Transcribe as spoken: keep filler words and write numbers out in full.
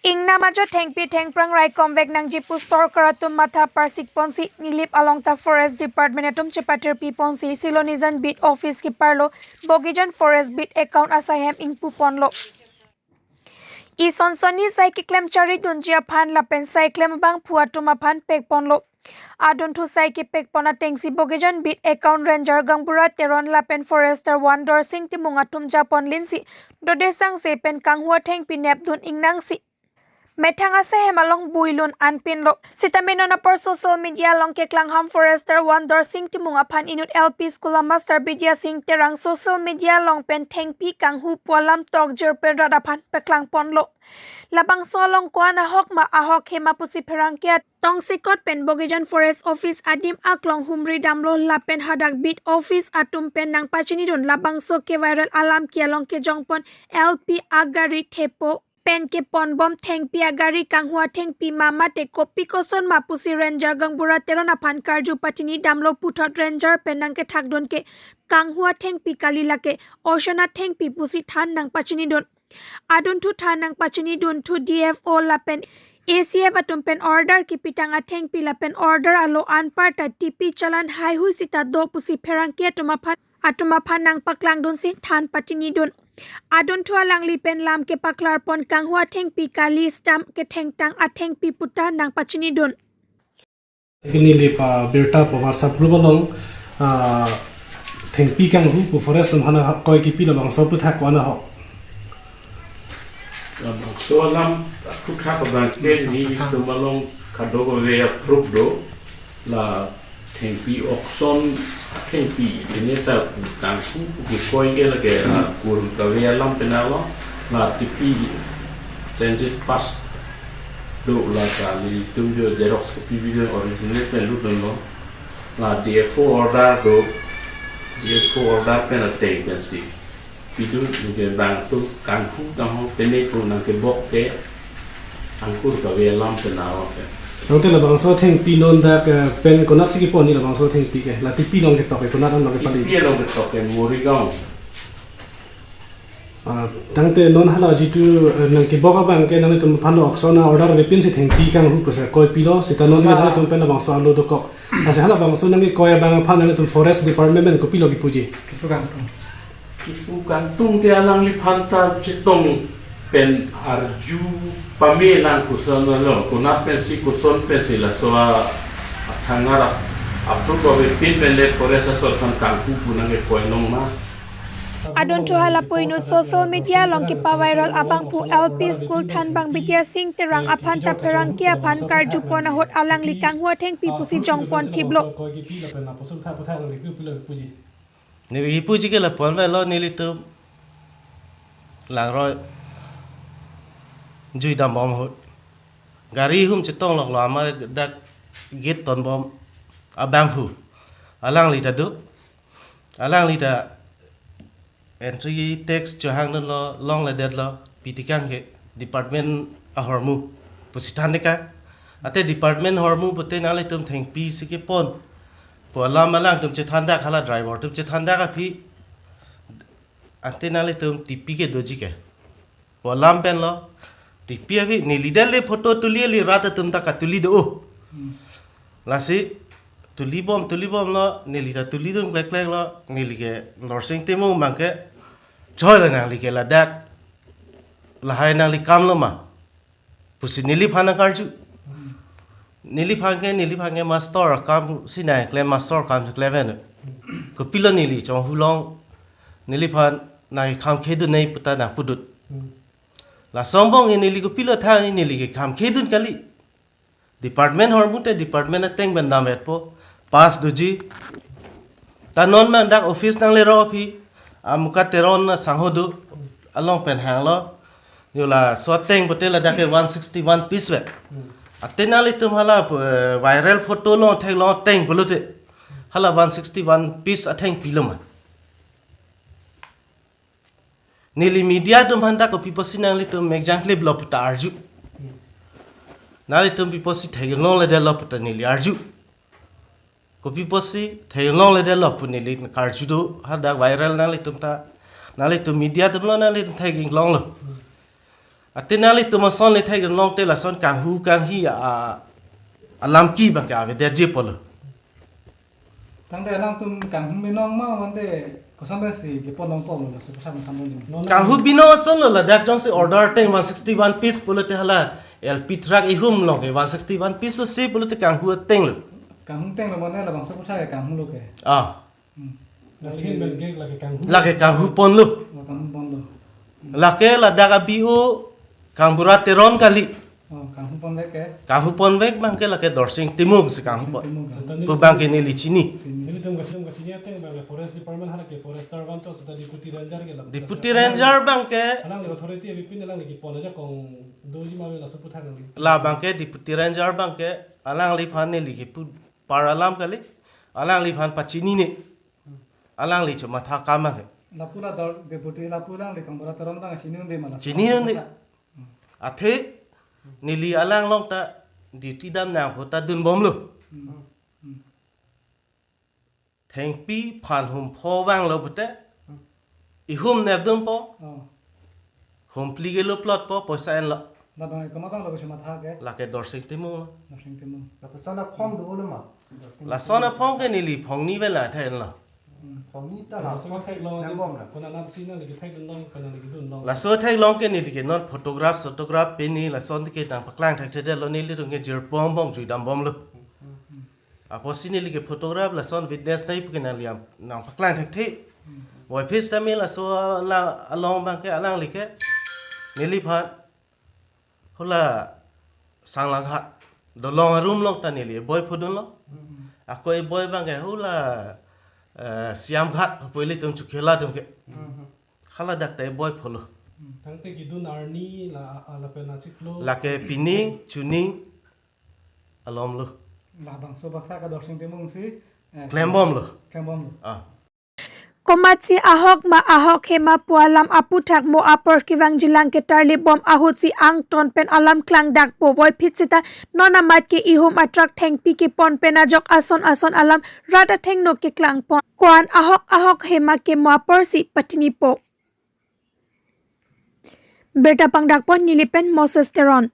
Ingnam ajat thengpi thengphrang raikom vek nangji pu sorkar atum matha parsik ponsi Nilip along ta Forest Department atum chepatirpi ponsi Silonijan Beat Office Keeper lo Bogijan Forest Beat account asai hem ingpu ponlo. Isonsoni sai keklem charidunji aphan lapen sai klem abangphu atum aphan pek ponlo. Adunthu sai kepek pon atengsi Bogijan Beat account ranger Gangbura Teron lapen forester Wonder Sing Timung atum japon linsi dode sangse pen kanghu athengpi nepdun ingnangsi methang asai hem along builun anpinlo. Sitame non apor social media along keklang ham forester Wonder Sing Timung aphan inut L P school amaster Bidya Sing Terang social media along pen thengpi kanghu pu alam tokjir pen rat aphan paklang ponlo. Labangso along ko-an ahok ma ahok hema pusi pherangke tongsekot pen Bogijan Forest Office adim aklong humri damlo lapen hadak beat office atum pen nangpachinidun labangso ke viral alam ke along kejongpon L P agari thepo pen keponbom thengpi agari kanghu athengpi ma mate kopi koson ma pusi ranger Gangbura Teron aphan karju pachini damlo puthot ranger pen nangkethakdun ke kanghu athengpi kali lake ocean athengpi pusi than nangpachinidun. Adunthu than nangpachinidun thu D F O lapen A C F atum pen order kepitang athengpi lapen order alo anparta T P challan haihui sita do pusi pherangke atum aphan atum aphan nangpaklangdunsi than pachinidun. Adunthu alangli pen lam kepaklar pon kanghu athengpi kali stamp kethengtang athengpi puta nangpachinidun. Neli pa birta pu WhatsApp group along, ah, thengpi kanghu pu forest atum aphan akoi kipi labangso aphuthak ko-an ahok. Labangso alam aphuthak abang ke nelitum along kadokave approve do la thengpi auction thengpi ini ta kanghu koi ke lake, ah, kur kave alam penang lo la T P transit pass do la kalitum jo xerox copy video original pen lutdunlo. La D F O order do, D F O order pen ateng pensi pidun ke bang tu kanghu kanghu pene pu nangkebok ke angkur kave alam penang lo pen. Tangte labangso thengpi non dak, eh, pen konatsi kepon ni labangso thengpi ke, la T P along ketok ke konat along kepali? T P along ketok ke Morigaon. Ah, tangte non hala jitu, eh, nangkebok abang ke nanglitum aphan lo auction a-order avepinsi thengpi kanghu pusi koi pilo, sita non ke nanglitum pen labangso alo dokok. Lasi halabangso nangkekoi abang aphan nanglitum Forest Department pen kopilo kipuji? Kipu kangtung. Kipu kangtung ke alangliphan ta chetong pen arju pame nang koson lo, konat pensi koson pensi laso athangar ap-, approve avepin pen le forest asor aphan kanghu pu nangkekoi nong ma. Adunthu hala pu inut social media along kepa-viral abangphu L P school thanbang Bidya Sing Terang aphan ta pherangke aphan karju pon ahut alangli kanghu athengpi pusi jongpon thiplo. Neli kipuji ke lapu-an avelo, nelitum langroi jui dambom ahut gari hum chetong loklo, amat dak gate tonbom abangphu alangli ta do. Alangli ta entry tax chohangdunlo, longledetlo, pi tikang ke department ahormu pusi than teka. Ante department ahormu pute nanglitum thengpi si kepon pu alam alangtum chethandak, hala driver atum chethandak aphi. Ante nanglitum T P ke doji ke pu alam penlo. T P aphi neli det le photo tuli, eli rat atum ta katuli do. Hmm. Lasi tulibom, tulibomlo, neli ta tulidun klekkleklo, neli ke Nursing Timung abang ke, "Choi la nangli ke ladak lahai nangli kam lo ma?" pusi neliphan nangkarju. Hmm. Neliphan ke, neliphan ke master akam si nangklem, master akam si klem pen. Kopilo neli chonghulong, neliphan nangkekhamkhedun nai puta nangpudut. Hmm. Laso angbong ke neli kopilo than, neli kekhamkhedun kali. Department ahormu te department ateng pen damvetpo, pass doji. Ta non abang dak office nanglerok aphi, amuka Teron asangho do, along pen hanglo. Yo laso ateng pute ladak ke one sixty-one piece vet. Hmm. Ante nanglitum hala, eh, viral photo longthek longteng pulote hala one sixty-one piece athengpi lo ma? Neli media atum aphan ta kopi pusi nanglitum mekjang kliplo puta arju. Nanglitum pi pusi theklongledetlo puta neli arju. Kopi pusi theklongledetlo pu neli karju do, hadak viral nanglitum ta. Nanglitum media atumlo, nanglitum theklonglo. Ante nanglitum ason le thek longte lason kanghu kanghi a, alam ke abang ke avedet je pulo. Tangte alangtum kanghu binong ma mate koson si kepon longpo lo, laso koson tham lo. Kanghu binong ason lo, ladak jongsi order ateng one sixty-one piece pulote hala L P truck ihum along ke one sixty-one piece si pulote kanghu ateng lo. Kanghu ateng lo mane labangso aputhak kanghu lo ke. Ah. Hmm. Lasi hin ben gek lake kanghu. Lake kanghu ponlo. Oh, kanghu ponlo. Hmm. Lake ladak a B O Kangbura Teron kali. Oh, kanghu ponvek ke? Kanghu ponvek abang ke lake Dorsing Timung si kanghu pon. Timung kanghu. Pu abang ke neli chini. Chini. Nelitum kachini, kachini ateng abang le Forest Department hala ke Forester vanto seta Deputy Ranger ke lam. Deputy Ranger abang ke. Alangli authority avepin alangli kepon ajakong doji ma ave laso aputhak nangli. La abang ke Deputy Ranger abang ke alangliphan neli kepu par alam kali, alangliphan pachinine. Alangli chomatha akam ke. Lapu la dor Deputy lapu alangli Kangbura Teron abang chini un-e ma la. Chini un-e. Hmm. Athe neli alang along ta duty dam nang ahut ta dunbomlo. Hmm. Hmm. Thengpi aphan hum pho vanglo pute. Hmm. Ihum nepdunpo. Oh. Hum phli kilo plot po, poisa enlo. Labang komat abang lo kosi matha ke? Lake Dorsing Timung lo. Dorsing Timung. Lapuson aphong do lo ma? Lason aphong ke neli phongni vela thai lo. Hmm. Phongni ta laso thek long, nang bom la. Konat si nangli kethek long, konat nangli kedun long. Laso thek long ke neli ke non photograph, photograph pini lason ke nangpaklang thekthedetlo, nelitum ke jirpo angbong jui dambomlo. Hmm. Apotsi neli ke photograph lason witness nai pu ke nangli am nangpaklang thekthe. Hmm. Boiphi sitame laso la along abang ke alangli ke neliphan hula Sanglanghat dolong arum along ta neli eboi phodunlo. Hmm. Ako eboi abang ke hula, eh, Siamghat hopoi ilitum Chokihola atum ke. Hmm. Haladak ta eboi pholo. Hmm. Tangte kedun arni la, a, lapen achiklo. Lake pining chuning alomlo. Labangso baksa ke Dorsing Timung si, eh, klembomlo. Klembomlo. Ah. Komatsi ahok ma ahok he ma pu alam aputhak mo apor kevangji lang ketarlip bom ahutsi angton pen alam klangdakpo, voiphit seta non amat ke ihum a truck thengpi kepon pen ajok ason ason alam rat athengno keklangpon. Ko-an ahok ahok he ma ke mo aporsi patinipo. Birta pangdakpon neli pen Moses Teron.